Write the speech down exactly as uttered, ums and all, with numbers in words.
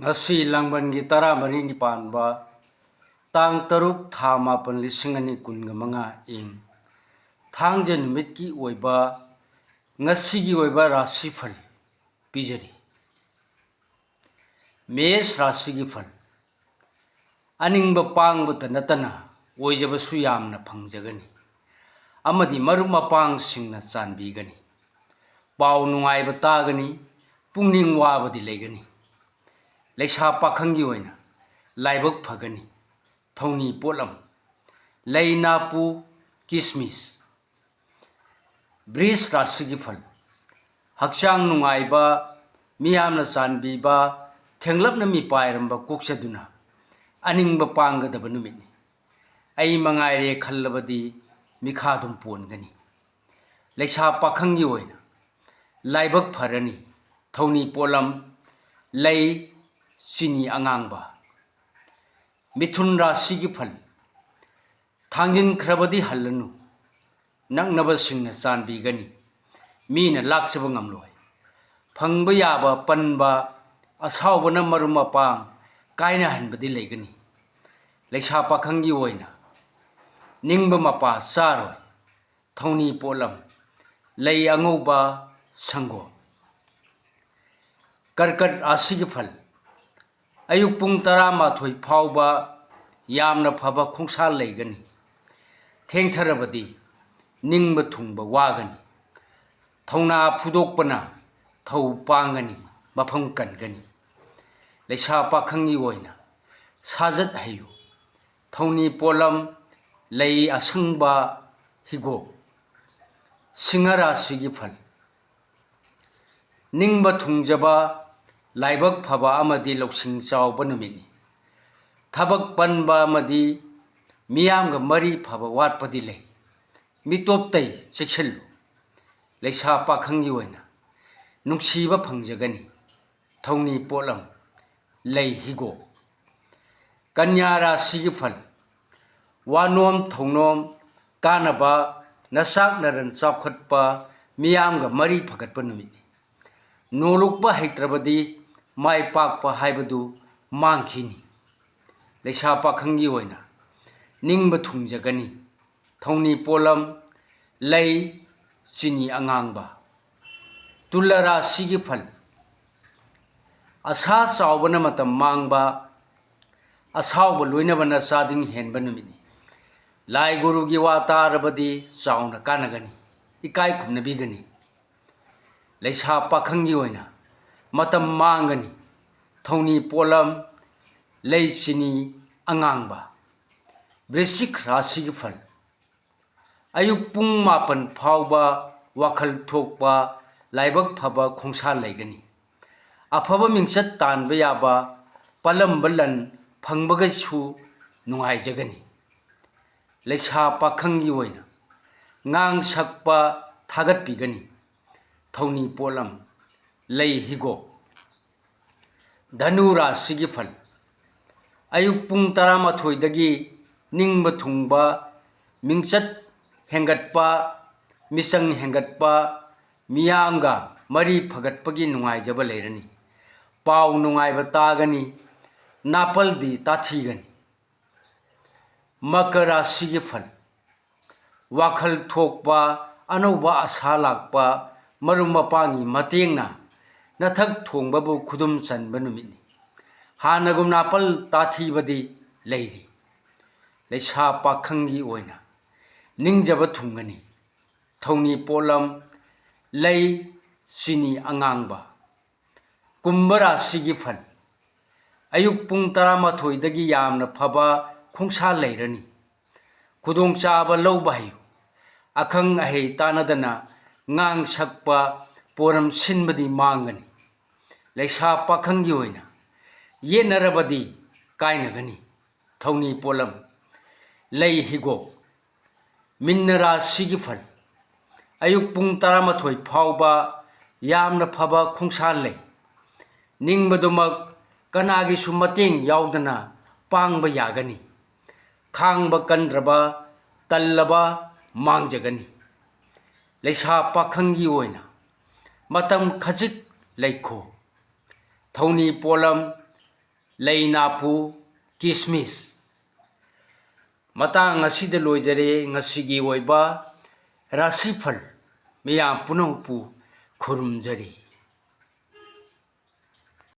ꯉꯁꯤ ꯂꯥꯡꯕꯟꯒꯤ ꯇꯔꯥꯃꯔꯤꯅꯤ ꯄꯥꯟꯕ, ꯇꯥꯡ ꯇꯔꯨꯛ, ꯊꯥ ꯃꯥꯄꯟ, ꯂꯤꯁꯤꯡ ꯑꯅꯤ ꯀꯨꯟꯒ ꯃꯉꯥ, ꯏꯪ ꯊꯥꯡꯖ ꯅꯨꯃꯤꯠꯀꯤ ꯑꯣꯏꯕ ꯉꯁꯤꯒꯤ ꯑꯣꯏꯕ ꯔꯥꯁꯤꯐꯜ ꯄꯤꯖꯔꯤ꯫ ꯃꯦꯁ ꯔꯥꯁꯤꯒꯤ ꯐꯜ꯫ ꯑꯅꯤꯡꯕ ꯄꯥꯡꯕꯇ ꯅꯠꯇꯅ ꯑꯣꯏꯖꯕꯁꯨ ꯌꯥꯝꯅ ꯐꯪꯖꯒꯅꯤ ꯑꯃꯗꯤ ꯃꯔꯨꯞ ꯃꯄꯥꯡꯁꯤꯡꯅ ꯆꯥꯟꯕꯤꯒꯅꯤ꯫ ꯄꯥꯎ ꯅꯨꯡꯉꯥꯏꯕ ꯇꯥꯒꯅꯤ, ꯄꯨꯛꯅꯤꯡ ꯋꯥꯕꯗꯤ ꯂꯩꯒꯅꯤ꯫ ꯂꯩꯁꯥ ꯄꯥꯈꯪꯒꯤ ꯑꯣꯏꯅ ꯂꯥꯏꯕꯛ ꯐꯒꯅꯤ꯫ ꯊꯧꯅꯤ ꯄꯣꯠꯂꯝ: ꯂꯩ, ꯅꯥꯄꯨ, ꯀꯤꯁꯃꯤꯁ꯫ ꯕ꯭ꯔꯤꯖ ꯔꯥꯁꯤꯒꯤ ꯐꯜ: ꯍꯛꯆꯥꯡ ꯅꯨꯡꯉꯥꯏꯕ, ꯃꯤꯌꯥꯝꯅ ꯆꯥꯟꯕꯤꯕ, ꯊꯦꯡꯂꯞꯅ ꯃꯤꯄꯥꯏꯔꯝꯕ ꯀꯣꯛꯆꯗꯨꯅ ꯑꯅꯤꯡꯕ ꯄꯥꯡꯒꯗꯕ ꯅꯨꯃꯤꯠꯅꯤ꯫ ꯑꯩ ꯃꯉꯥꯏꯔꯦ ꯈꯜꯂꯕꯗꯤ ꯃꯤꯈꯥ ꯑꯗꯨꯝ ꯄꯣꯟꯒꯅꯤ꯫ ꯂꯩꯁꯥ ꯄꯥꯈꯪꯒꯤ ꯑꯣꯏꯅ ꯂꯥꯏꯕꯛ ꯐꯔꯅꯤ꯫ ꯊꯧꯅꯤ ꯄꯣꯠꯂꯝ: ꯂꯩ, ꯆꯤꯅꯤ ꯑꯉꯥꯡꯕ꯫ ꯃꯤꯊꯨꯟ ꯔꯥꯁꯤꯒꯤ ꯐꯜ: ꯊꯥꯡꯖꯤꯟꯈ꯭ꯔꯕꯗꯤ ꯍꯜꯂꯅꯨ, ꯅꯛꯅꯕꯁꯤꯡꯅ ꯆꯥꯟꯕꯤꯒꯅꯤ꯫ ꯃꯤꯅ ꯂꯥꯛꯆꯕ ꯉꯝꯂꯣꯏ꯫ ꯐꯪꯕ ꯌꯥꯕ ꯄꯟꯕ, ꯑꯁꯥꯎꯕꯅ ꯃꯔꯨꯞ ꯃꯄꯥꯡ ꯀꯥꯏꯅꯍꯟꯕꯗꯤ ꯂꯩꯒꯅꯤ꯫ ꯂꯩꯁꯥ ꯄꯥꯈꯪꯒꯤ ꯑꯣꯏꯅ ꯅꯤꯡꯕ ꯃꯄꯥ ꯆꯥꯔꯣꯏ꯫ ꯊꯧꯅꯤ ꯄꯣꯠꯂꯝ: ꯂꯩ ꯑꯉꯧꯕ, ꯁꯪꯒꯣꯝ꯫ ꯀꯔꯀꯠ ꯔꯥꯁꯤꯒꯤ ꯐꯜ: ꯑꯌꯨꯛ ꯄꯨꯡ ꯇꯔꯥꯃꯥꯊꯣꯏ ꯐꯥꯎꯕ ꯌꯥꯝꯅ ꯐꯕ ꯈꯣꯡꯁꯥ ꯂꯩꯒꯅꯤ꯫ ꯊꯦꯡꯊꯔꯕꯗꯤ ꯅꯤꯡꯕ ꯊꯨꯡꯕ ꯋꯥꯒꯅꯤ꯫ ꯊꯧꯅꯥ ꯐꯨꯗꯣꯛꯄꯅ ꯊꯧ ꯄꯥꯡꯒꯅꯤ, ꯃꯐꯝ ꯀꯟꯒꯅꯤ꯫ ꯂꯩꯁꯥ ꯄꯥꯈꯪꯒꯤ ꯑꯣꯏꯅ ꯁꯥꯖꯠ ꯍꯩꯌꯨ꯫ ꯊꯧꯅꯤ ꯄꯣꯠꯂꯝ: ꯂꯩ ꯑꯁꯪꯕ, ꯍꯤꯒꯣꯛ꯫ ꯁꯤꯡꯍ ꯔꯥꯁꯤꯒꯤ ꯐꯜ: ꯅꯤꯡꯕ ꯊꯨꯡꯖꯕ, ꯂꯥꯏꯕꯛ ꯐꯕ ꯑꯃꯗꯤ ꯂꯧꯁꯤꯡ ꯆꯥꯎꯕ ꯅꯨꯃꯤꯠꯅꯤ꯫ ꯊꯕꯛ ꯄꯟꯕ ꯑꯃꯗꯤ ꯃꯤꯌꯥꯝꯒ ꯃꯔꯤ ꯐꯕ ꯋꯥꯠꯄꯗꯤ ꯂꯩ꯫ ꯃꯤꯇꯣꯞꯇꯩ ꯆꯦꯛꯁꯤꯜꯂꯨ꯫ ꯂꯩꯁꯥ ꯄꯥꯈꯪꯒꯤ ꯑꯣꯏꯅ ꯅꯨꯡꯁꯤꯕ ꯐꯪꯖꯒꯅꯤ꯫ ꯊꯧꯅꯤ ꯄꯣꯠꯂꯝ: ꯂꯩ ꯍꯤꯒꯣꯛ꯫ ꯀꯟꯌꯥ ꯔꯥꯁꯤꯒꯤ ꯐꯜ: ꯋꯥꯅꯣꯝ ꯊꯧꯅꯣꯝ ꯀꯥꯟꯅꯕ, ꯅꯆꯥꯛ ꯅꯔꯟ ꯆꯥꯎꯈꯠꯄ, ꯃꯤꯌꯥꯝꯒ ꯃꯔꯤ ꯐꯒꯠꯄ ꯅꯨꯃꯤꯠꯅꯤ꯫ ꯅꯣꯂꯨꯛꯄ ꯍꯩꯇ꯭ꯔꯕꯗꯤ ꯃꯥꯏ ꯄꯥꯛꯄ ꯍꯥꯏꯕꯗꯨ ꯃꯥꯡꯈꯤꯅꯤ꯫ ꯂꯩꯁꯥ ꯄꯥꯈꯪꯒꯤ ꯑꯣꯏꯅ ꯅꯤꯡꯕ ꯊꯨꯡꯖꯒꯅꯤ꯫ ꯊꯧꯅꯤ ꯄꯣꯠꯂꯝ: ꯂꯩ, ꯆꯤꯅꯤ ꯑꯉꯥꯡꯕ꯫ ꯇꯨꯂꯥ ꯔꯥꯁꯤꯒꯤ ꯐꯜ: ꯑꯁꯥ ꯆꯥꯎꯕꯅ ꯃꯇꯝ ꯃꯥꯡꯕ, ꯑꯁꯥꯎꯕ ꯂꯣꯏꯅꯕꯅ ꯆꯥꯗꯤꯡ ꯍꯦꯟꯕ ꯅꯨꯃꯤꯠꯅꯤ꯫ ꯂꯥꯏ ꯒꯨꯔꯨꯒꯤ ꯋꯥ ꯇꯥꯔꯕꯗꯤ ꯆꯥꯎꯅ ꯀꯥꯟꯅꯒꯅꯤ, ꯏꯀꯥꯏ ꯈꯨꯝꯅꯕꯤꯒꯅꯤ꯫ ꯂꯩꯁꯥ ꯄꯥꯈꯪꯒꯤ ꯑꯣꯏꯅ ꯃꯇꯝ ꯃꯥꯡꯒꯅꯤ꯫ ꯊꯧꯅꯤ ꯄꯣꯠꯂꯝ: ꯂꯩ, ꯆꯤꯅꯤ ꯑꯉꯥꯡꯕ꯫ ꯕ꯭ꯔꯤꯁꯤꯛ ꯔꯥꯁꯤꯒꯤ ꯐꯜ: ꯑꯌꯨꯛ ꯄꯨꯡ ꯃꯥꯄꯟ ꯐꯥꯎꯕ ꯋꯥꯈꯜ ꯊꯣꯛꯄ, ꯂꯥꯏꯕꯛ ꯐꯕ ꯈꯣꯡꯁꯥ ꯂꯩꯒꯅꯤ꯫ ꯑꯐꯕ ꯃꯤꯡꯆꯠ ꯇꯥꯟꯕ ꯌꯥꯕ, ꯄꯥꯜꯂꯝꯕ ꯂꯟ ꯐꯪꯕꯒꯁꯨ ꯅꯨꯡꯉꯥꯏꯖꯒꯅꯤ꯫ ꯂꯩꯁꯥ ꯄꯥꯈꯪꯒꯤ ꯑꯣꯏꯅ ꯉꯥꯡ ꯁꯛꯄ ꯊꯥꯒꯠꯄꯤꯒꯅꯤ꯫ ꯊꯧꯅꯤ ꯄꯣꯠꯂꯝ: ꯂꯩ, ꯍꯤꯒꯣꯛ꯫ ꯙꯅꯨ ꯔꯥꯁꯤꯒꯤ ꯐꯜ: ꯑꯌꯨꯛ ꯄꯨꯡ ꯇꯔꯥꯃꯥꯊꯣꯏꯗꯒꯤ ꯅꯤꯡꯕ ꯊꯨꯡꯕ, ꯃꯤꯡꯆꯠ ꯍꯦꯟꯒꯠꯄ, ꯃꯤꯆꯪ ꯍꯦꯟꯒꯠꯄ, ꯃꯤꯌꯥꯝꯒ ꯃꯔꯤ ꯐꯒꯠꯄꯒꯤ ꯅꯨꯡꯉꯥꯏꯖꯕ ꯂꯩꯔꯅꯤ꯫ ꯄꯥꯎ ꯅꯨꯡꯉꯥꯏꯕ ꯇꯥꯒꯅꯤ꯫ ꯅꯥꯄꯜꯗꯤ ꯇꯥꯊꯤꯒꯅꯤ꯫ ꯃꯀꯔ ꯔꯥꯁꯤꯒꯤ ꯐꯜ: ꯋꯥꯈꯜ ꯊꯣꯛꯄ, ꯑꯅꯧꯕ ꯑꯁꯥ ꯂꯥꯛꯄ, ꯃꯔꯨꯞ ꯃꯄꯥꯡꯒꯤ ꯃꯇꯦꯡꯅ ꯅꯊꯛ ꯊꯣꯡꯕꯕꯨ ꯈꯨꯗꯨꯝ ꯆꯟꯕ ꯅꯨꯃꯤꯠꯅꯤ꯫ ꯍꯥꯟꯅꯒꯨꯝ ꯅꯥꯄꯜ ꯇꯥꯊꯤꯕꯗꯤ ꯂꯩꯔꯤ꯫ ꯂꯩꯁꯥ ꯄꯥꯈꯪꯒꯤ ꯑꯣꯏꯅ ꯅꯤꯡꯖꯕ ꯊꯨꯡꯒꯅꯤ꯫ ꯊꯧꯅꯤ ꯄꯣꯠꯂꯝ: ꯂꯩ, ꯆꯤꯅꯤ ꯑꯉꯥꯡꯕ꯫ ꯀꯨꯝꯚ ꯔꯥꯁꯤꯒꯤ ꯐꯜ: ꯑꯌꯨꯛ ꯄꯨꯡ ꯇꯔꯥꯃꯥꯊꯣꯏꯗꯒꯤ ꯌꯥꯝꯅ ꯐꯕ ꯈꯣꯡꯁꯥ ꯂꯩꯔꯅꯤ꯫ ꯈꯨꯗꯣꯡꯆꯥꯕ ꯂꯧꯕ ꯍꯩꯌꯨ꯫ ꯑꯈꯪ ꯑꯍꯩ ꯇꯥꯟꯅꯗꯅ ꯉꯥꯡ ꯁꯛꯄ, ꯄꯣꯔꯝ ꯁꯤꯟꯕꯗꯤ ꯃꯥꯡꯒꯅꯤ꯫ ꯂꯩꯁꯥ ꯄꯥꯈꯪꯒꯤ ꯑꯣꯏꯅ ꯌꯦꯠꯅꯔꯕꯗꯤ ꯀꯥꯏꯅꯒꯅꯤ꯫ ꯊꯧꯅꯤ ꯄꯣꯠꯂꯝ: ꯂꯩ, ꯍꯤꯒꯣꯛ꯫ ꯃꯤꯟꯅ ꯔꯥꯁꯤꯒꯤ ꯐꯜ: ꯑꯌꯨꯛ ꯄꯨꯡ ꯇꯔꯥꯃꯥꯊꯣꯏ ꯐꯥꯎꯕ ꯌꯥꯝꯅ ꯐꯕ ꯈꯣꯡꯁꯥ ꯂꯩ꯫ ꯅꯤꯡꯕꯗꯨꯃꯛ ꯀꯅꯥꯒꯤꯁꯨ ꯃꯇꯦꯡ ꯌꯥꯎꯗꯅ ꯄꯥꯡꯕ ꯌꯥꯒꯅꯤ꯫ ꯈꯥꯡꯕ ꯀꯟꯗ꯭ꯔꯕ, ꯇꯜꯂꯕ ꯃꯥꯡꯖꯒꯅꯤ꯫ ꯂꯩꯁꯥ ꯄꯥꯈꯪꯒꯤ ꯑꯣꯏꯅ ꯃꯇꯝ ꯈꯖꯤꯛ ꯂꯩꯈꯣ꯫ ꯊꯧꯅꯤ ꯄꯣꯠꯂꯝ, ꯂꯩ ꯅꯥꯄꯨ, ꯀꯤꯁꯃꯤꯁ꯫ ꯃꯇꯥꯡ ꯑꯁꯤꯗ ꯂꯣꯏꯖꯔꯦ ꯉꯁꯤꯒꯤ ꯑꯣꯏꯕ ꯔꯥꯁꯤꯐꯜ꯫ ꯃꯤꯌꯥꯝ ꯄꯨꯝꯅꯃꯛꯄꯨ ꯈꯨꯔꯨꯝꯖꯔꯤ꯫